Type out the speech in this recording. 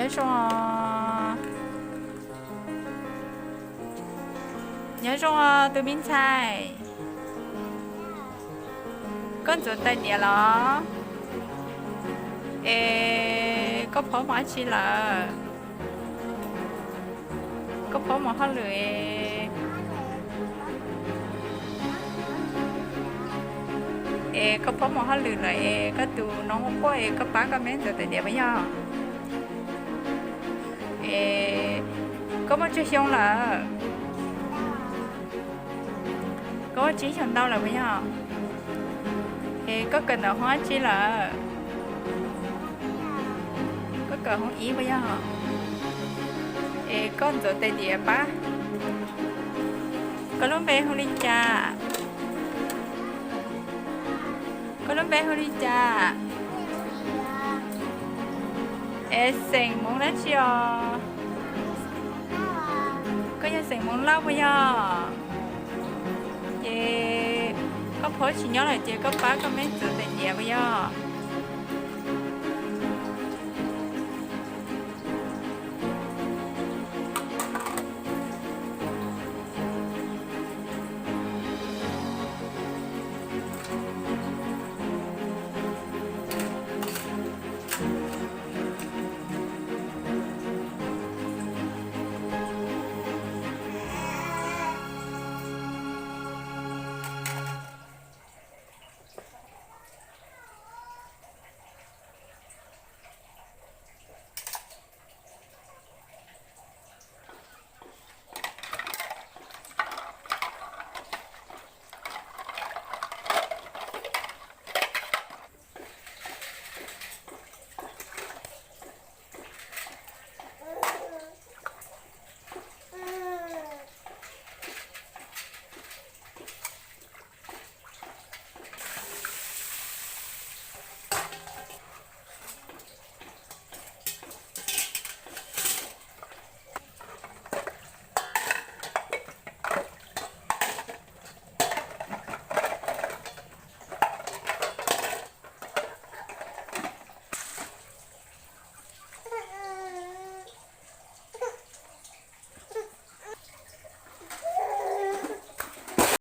Nyob zoo, nyob zoo tus me ntxhais. Koj ntxuav tais diav los? Es koj phob mus dab tsi lawm? Koj phob mus hauj lwm? Es koj phob mus hauj lwm lawm es koj tus noov quaj es koj pab koj me ntxuav tais diav puas yog? Es koj muaj tsawg xyoo lawm? Koj muaj tsib xyoos ntau lawm puas yog? Es koj kawm ntawv hoob dab tsi lawm? Koj kawm hoob ib puas yog? Es koj ntxuav tais diav pab. Koj lub npe hu li cas? Koj lub npe hu li cas? Es xeem Hmoob dab tsi os? Koj yog xeem Hmoob Lauj puas yog? Ces koj phob tsis nyob lawm ces koj pab koj me ntxuav tais diav puas yog?